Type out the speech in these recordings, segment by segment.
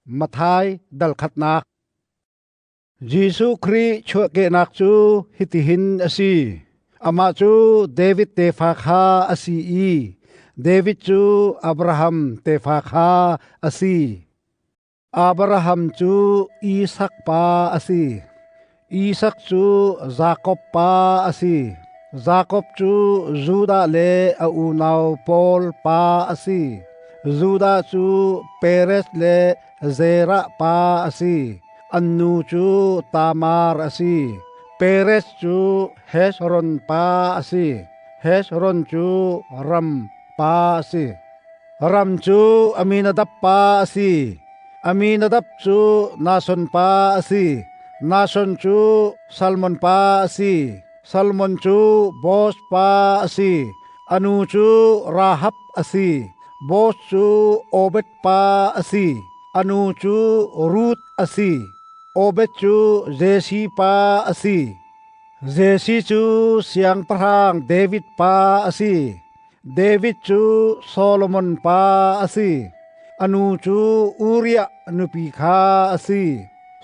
Matthai dal khatnak. Jesuh Khrih chuahkehnak cu hitihin a si. Amah cu David tefa kha a si i David cu Abraham tefa kha a si. Abraham cu Isak pa a si. Isak cu Jakob pa a si. Jakob cu Judah le a unau pawl pa a si. Judah cu Perez le Zerah pa a si. An nu cu Tamar a si. Perez cu Hezron pa a si. Hezron cu Ram pa a si. Ram cu Aminadab pa a si. Aminadab cu Nahshon pa a si. Nahshon cu Salmon pa a si. Salmon cu Boaz pa a si. A nu cu Rahab a si. Boaz cu Obed pa a si. A nu cu Ruth a si. Obed cu Jesse pa a si. Jesse cu siangpahrang David pa a si. David cu Solomon pa a si. A nu cu Uriah nupi kha a si.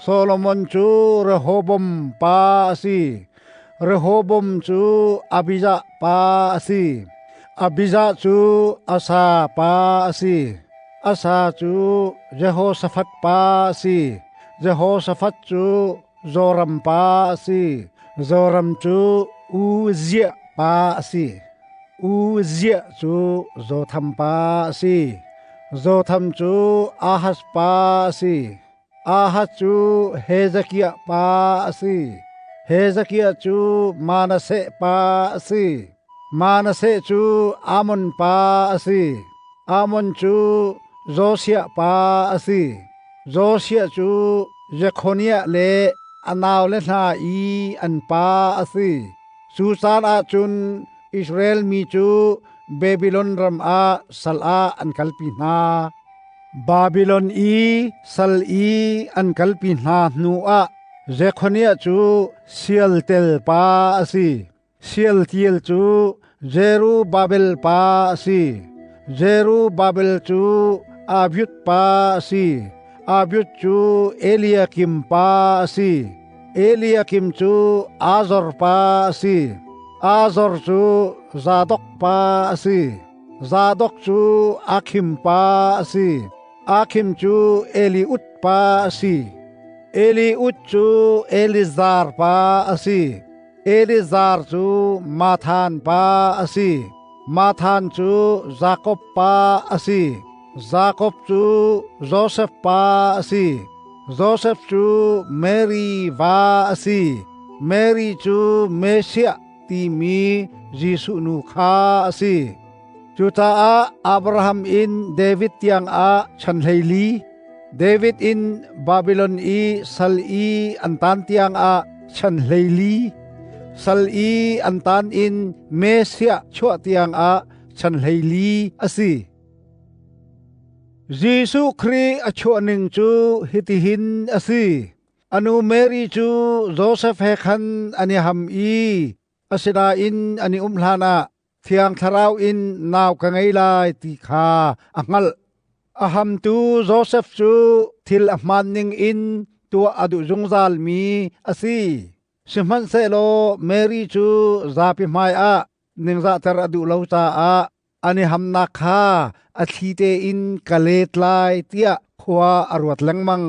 Solomon cu Rehoboam pa a si. Rehoboam cu Abijah pa a si. Abijah cu Asa pa a si. Asa cu Jehoshaphat pa a si. Jehoshaphat cu Joram pa a si. Joram cu Uzziah pa a si. Uzziah cu Jotham pa a si. Jotham cu Ahaz pa a si. Ahaz cu Hezekiah pa a si. Hezekiah cu Manasseh pa a si. Manasseh cu Amon pa a si. Amon cu Josiah pa a si. Josiah cu Jekhoniah le a naule hna i an pa a si. Cu caan ah cun Israel mi cu Babylon ram ah sal ah an kalpi hna. Babylon i sal i an kalpi hna hnuah Jekhoniah cu Shealtiel pa a si. Shealtiel cu Zerubbabel pa a si. Zerubbabel cu Abiud pa a si. Abiud cu Eliakim pa a si. Eliakim cu Azor pa a si. Azor cu Zadok pa a si. Zadok cu Akhim pa a si. Akhim cu Eliud pa a si. Eliud cu Elizar pa a si. Elizar cu Mathan pa a si. Mathan cu Jakob pa a si. Jakob cu Josef pa a si. Josef cu Mary va a si. Mary cu Messiah timi Jesuh nu kha a si. Cucaah Abraham in David tiang ah chan 14, David in Babylon i sal i an tan tiang ah chan 14, sal i an tan in Messiah chuah tiang ah chan 14 a si. Jesuh Khrih a chuahning cu hitihin a si. A nu Mary cu Josef he khan an i ham i asinain an i um hlanah Thiang Thlarau in nau ka ngei lai ti kha a hngalh. A hamtu Josef cu thil a hmaan ning in tuah a duh zungzalmi a si. Sihmanhsehlaw Mary cu zapi hmaiah ningzahter a duh lo caah an i hamnak kha a thli tein ka let lai tiah khua a ruat lengmang.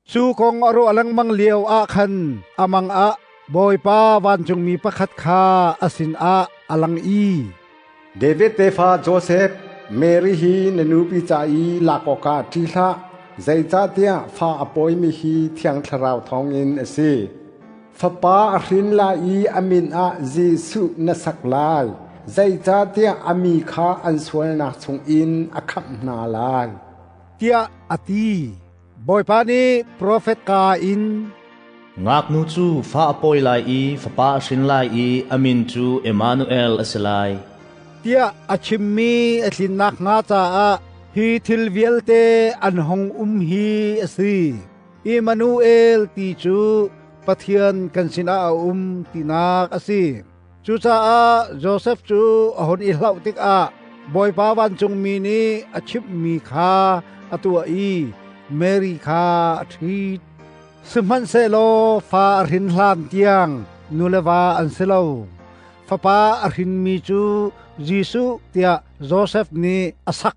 Cu kong a ruah lengmang lio ah khan a mang ah Bawipa vancungmi pakhat kha a sinah a lang i, David tefa Josef, Mary hi na nupi ca i lak awkah ṭih hlah, zeicahtiah fa a pawimi hi Thiang Thlarau thawngin a si. Fapa a hrin lai i a min ah Jesuh na sak lai, zeicahtiah a mi kha an sualnak chungin a khamh hna lai, tiah a ti. Bawipa nih profet ka in, Ngaknu cu fa a pawi lai i fapa a hrin lai i a min cu Emmanuel a si lai, tiah a chimmi a tlin nakhnga caah hi thil vialte an hung um hi a si. Immanuel ti cu Pathian kan sinah a um tinak a si. Cucaah Josef cu a hun i hlauh tikah Bawipa vancungmi nih a chimhmi kha a tuah i Mary kha a ṭhit. Sihmanhsehlaw fa a hrin hlan tiang nu le va an si lo. Fapa a hrinmi cu Jesuh tiah Josef nih a sak.